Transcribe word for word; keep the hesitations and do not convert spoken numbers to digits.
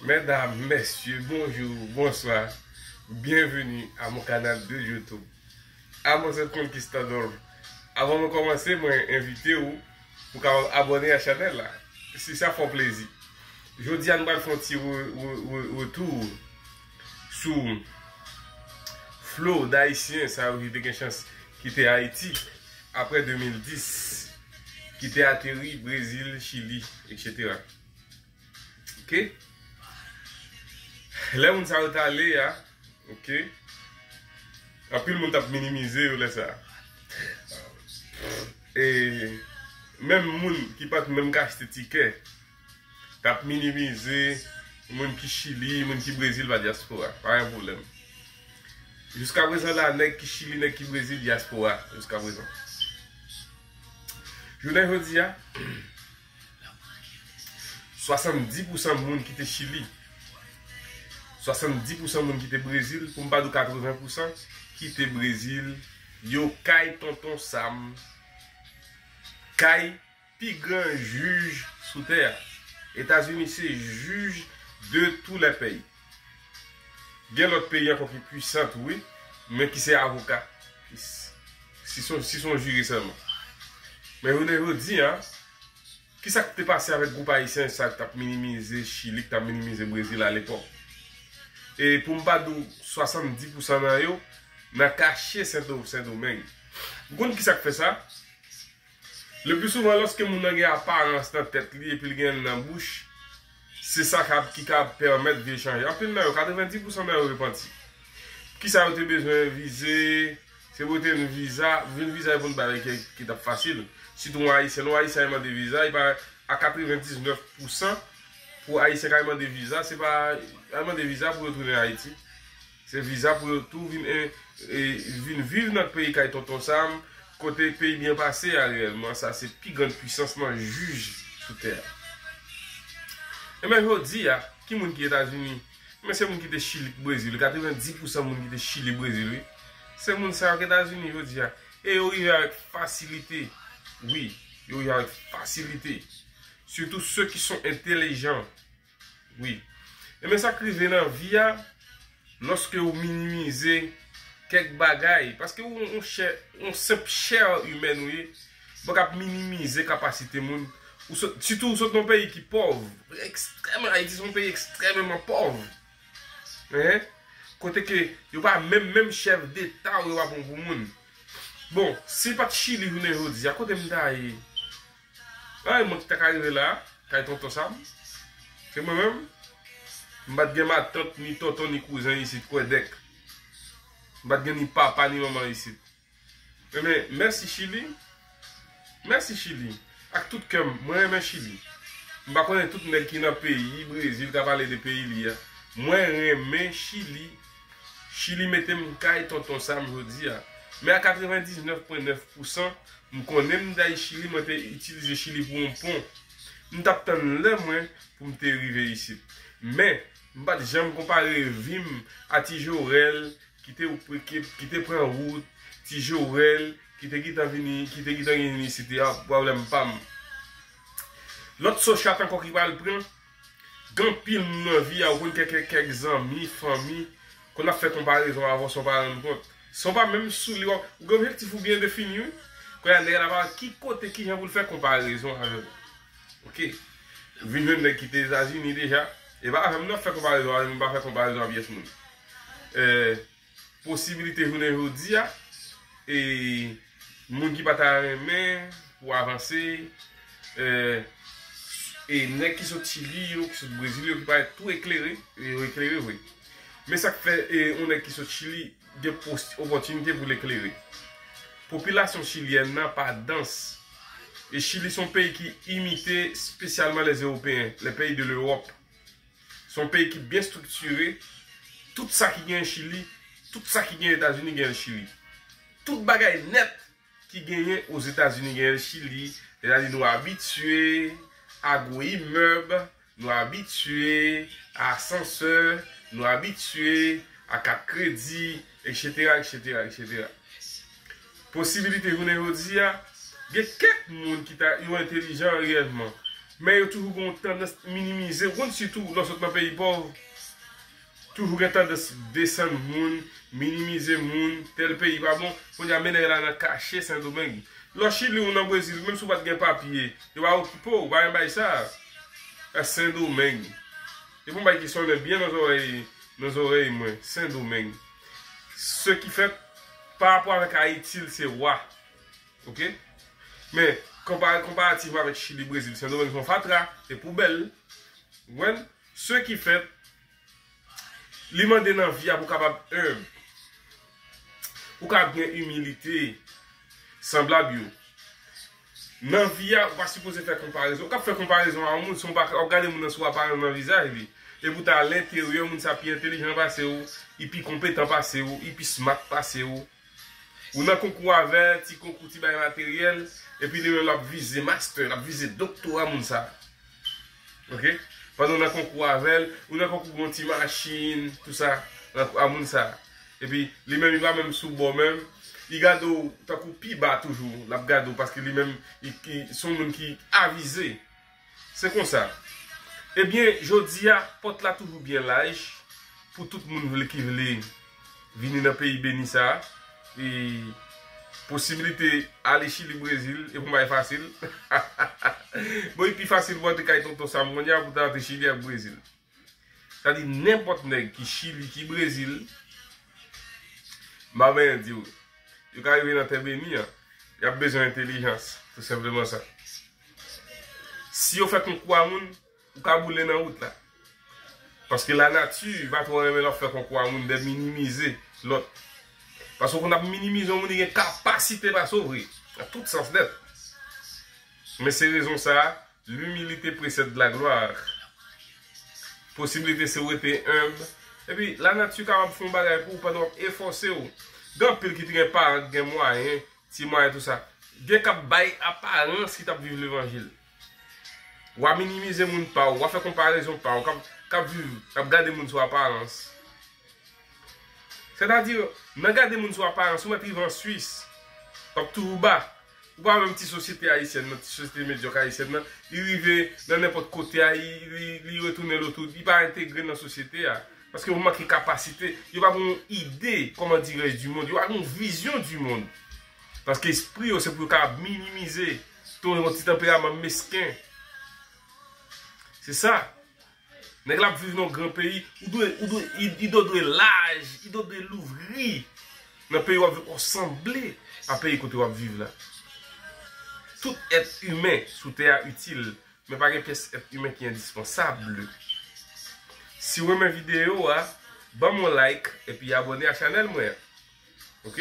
Medam, mesye, bonjou, bonswa. Byenveni a mon kanal de YouTube. Amos El Conquistador. Avan mwen kòmanse, mwen envite w pou w kapab abòne a chanèl la. Si sa fè w plezi. Jodi a, nou pral fè yon ti re- re- re- retou sou flo d Ayisyen sa yo ki te gen chans kite Ayiti apre de mil dis, ki te ateri Brezil, Chili, etsetera. Ok? Lè moun sa yo t ale a, ok? Anpil moun t ap minimize yo lè sa a. E menm moun ki pa t menm ka achte tikè, t ap minimize moun ki Chili, moun ki Brezil pa dyaspora. Pa gen pwoblèm. Jiskaprezan la, nèg ki Chili, nèg ki Brezil, dyaspora, jiskaprezan. Jounen jodi a, swasanndis pousan moun ki te Chili, swasanndis pousan moun ki te Brezil, pou m pa di w katreven pousan ki te Brezil, yo kay Tonton Sam, kay pi gran jij sou tè a. Etazini se jij de tous les pays. Gen lòt peyi ankò ki pwisan tou, wi, men ki se avoka. Si s- si s on, si s on jiri sèlman. Men jounen jodi a, kisa k te pase avèk gwoup ayisyen sa k t ap minimize Chili, k t ap minimize Brezil alepòk? E pou m pa di w swasanndis pousan nan yo, nan kache Sento- Sendomeng. Ou konn kisa k fè sa? Le pli souvan, lòske moun nan gen aparans nan tèt li epi l gen l nan bouch, se sa k ap, ki ka pèmèt vi l chanje. Anpil nan yo, katrevenndis pousan nan yo repanti. Kisa yo te bezwen vize? Se pou te vin viza, vin viza e pou n bagay ki, ki t ap fasil. Sitou yon Ayisyen, lè yon Ayisyen al mande viza, e pa a katrevendiznèf pousan pou Ayisyen k al mande viza, se pa al mande viza pou yo tounen Ayiti. Se viza pou yo tou vin, e, e, vin viv nan peyi kay Tonton Sam, kote peyi byen pase a reyèlman. Sa se pi grann pwisans nan jij sou tè a. Ebyen, jodi a, ki moun ki Etazini? Men se moun ki te Chili, Brezil. Katrevenndis pousan moun ki te Chili, Brezil, wi. Se moun sa yo ki Etazini jodi a. E yo rive avèk fasilite. Wi, yo rive avèk fasilite. Surtout ceux qui sont intelligents. Wi. Ebyen, sa k rive nan vi a, lòske ou minimize kèk bagay, paske ou yon chè, yon senp chè imèn ou ye, ou pa ka ap minimize kapasite moun. Ou sot, sitou ou sot nan yon peyi ki pòv, ekstrèm, Ayiti se yon peyi ekstrèmeman pòv. Hein? Kote ke yo pa menm, menm chèf deta ou yo pa pran pou moun. Bon, si pa t Chili jounen jodi a, kote m ta ye? Ay, mwen ki ta ka rive la, kay Tonton Sam. Se mwen menm. M pa t gen matant, ni tonton, ni kouzen isit, kwèdèk. M pa t gen ni papa, ni manman isit. Ebyen, mèsi Chili. Mèsi Chili. Ak tout kè m, mwen renmen Chili. M pa konnen tout nèg ki nan peyi Brezil ka pale de peyi li a. Mwen renmen Chili. Chili mete m kay Tonton Sam jodi a. Men a katrevendiznèf pwen nèf pousan, m konnen m t al Chili, mwen te itilize Chili pou yon pon. M t ap tann lè mwen pou m te rive isit. Men, m pa t janm konpare vi m a Ti Jorèl ki te, ki, ki te pran wout, Ti Jorèl ki te gentan vini, ki te gentan vin isit a, pwoblèm pa m. Lòt so chat ankò ki pral pran, gen anpil moun nan vi a, ou konn kèk, kèk, kèk zanmi, fanmi, konn ap fè konparezon avè w san w pa rann kont. San w pa menm sou li, w ap, ou gen objektif ou byen defini, wi. Kounye a, nèg la pa ki kote, ki jan pou l fè konparezon avè w. Ok? Vin jwenn nèg ki te Etazini deja. E pa avè m non ap fè konparezon avè m, m pa fè konparezon a pyès moun. Eh, posibilite jounen jodi a, e moun ki pa ta renmen pou avanse, eh, e nèg ki sot Chili yo, ki sot Brezil yo, ki parèt tou eklere, e yo eklere vre. Men sa k fè, e, yon nèg ki sot Chili gen pos-, opòtinite pou l eklere. Popilasyon chilyèn nan pa dans. E Chili se yon peyi ki imite espesyalman lè Ewopeyen, lè peyi de Lewòp. Se yon peyi ki byen estriktire. Tout sa ki genyen Chili, tout sa ki genyen Etazini genyen Chili. Tout bagay nèt ki genyen Ozetazini genyen Chili. Sètadi nou abitye a gwo imèb, nou abitye a asansè, nou abitye a kat kredi, etsetera, etsetera, etsetera. Posibilite jounen jodi a, gen kèk moun ki ta, yo entelijan reyèlman. Men yo toujou gen yon tandans minimize. Ou konn sitou lè w sot nan peyi pòv, toujou gen tandans desann moun, minimize moun, tèl peyi pa bon. Kounye a men nèg la nan kache Sendomeng. Lè w Chili ou nan Brezil, menm si w pa t gen papye, yo pa okipe w, ou pa gen bay sa. A Sendomeng. E pou bay ki sonnen byen nan zòrèy, nan zòrèy mwen, Sendomeng. Ce qui fait, pa rapò avèk Ayiti, l se wa. Ok? Men, konpa-, konparativman avèk Chili, Brezil, Sendomeng se yon fatra, se poubèl. Ou konprann? Ce qui fait, li mande nan vi a pou w kapab enb. Ou ka gen imilite, sanblab yo. Nan vi a, ou pa sipoze fè konparezon. Ou ka fè konparezon a yon moun, si w pa, w ap gade moun nan sou aparans nan vizaj li. Epi w ta alenteryè, moun sa pi entelijan pase w, li pi konpetan pase w, li pi smart pase w. Ou nan konkou avè l, ti konkou, ti bay materyèl, epi li menm l ap vize mastè, l ap vize doktora moun sa. Ok? Pandan w nan konkou avè l, ou nan konkou yon ti machin, tou sa, nan, a moun sa. Epi li menm, li pa menm sou bò menm, li gade w tankou pi ba toujou, l ap gade w, paske li menm, li, li se yon moun ki avize. Se konsa. Ebyen, jodi a, pòt la toujou byen laj pou tout moun vle ki vle vini nan peyi beni sa a. E posiblite ale Chili, Brezil, e pou bay fasil. Bon, li pi fasil pou antre kay tonton Sam kounye a pou ta antre Chili ak Brezil. Sa di nenpòt nèg ki Chili, ki Brezil, m pa benyen di w. Yo ka rive nan tè beni an. Y ap bezwen entelijans, tou senpleman sa. Si yo fè konkou a moun, ou ka boule nan wout la. Paske lanati pa twò renmen lè w ap fè konkou a moun, de minimize lòt. Paske w konn ap minimize yon moun, li gen kapasite pase w vre. Nan tout sans nèt. Men se rezon sa a, l'humilité précède la gloire. Posiblite se w rete enb. Epi, lanati kapab fè yon bagay pou ou pandan w ap efòse w. Gen anpil ki te gen paran, ki gen mwayen, ti mwayen, tou sa. Gen k ap bay aparans ki t ap viv levanjil. W a minimize moun pa w, w a fè konparezon pa w, k ap, k ap viv, k ap gade moun sou aparans. Sètadi, nan gade moun sou aparans, ou mèt rive an Swis, w ap toujou ba. Ou pa wè menm ti sosyete ayisyèn nan, ti sosyete medyòk ayisyèn nan, li rive nan nenpòt kote a, li, li, li retounen lòt, li pa entegre nan sosyete a. Paske yo manke kapasite, yo pa gen yon ide, comment dirais-je, du monde, yo pa gen yon vizyon du monde. Paske espri yo, se pou yo ka minimize, ton yon ti tanperaman mesken. Se sa. Nèg la ap viv nan yon gran peyi, ou dwe, ou dwe, i, i do dwe laj, i do dwe louvri. Nan peyi w ap viv, w ap sanble a peyi kote w ap viv la. Tout èt imen sou tè a itil, men pa gen pyès èt imen ki endispansab. Si w renmen videyo a, ban m yon like epi abòne a chanèl mwen an. Ok?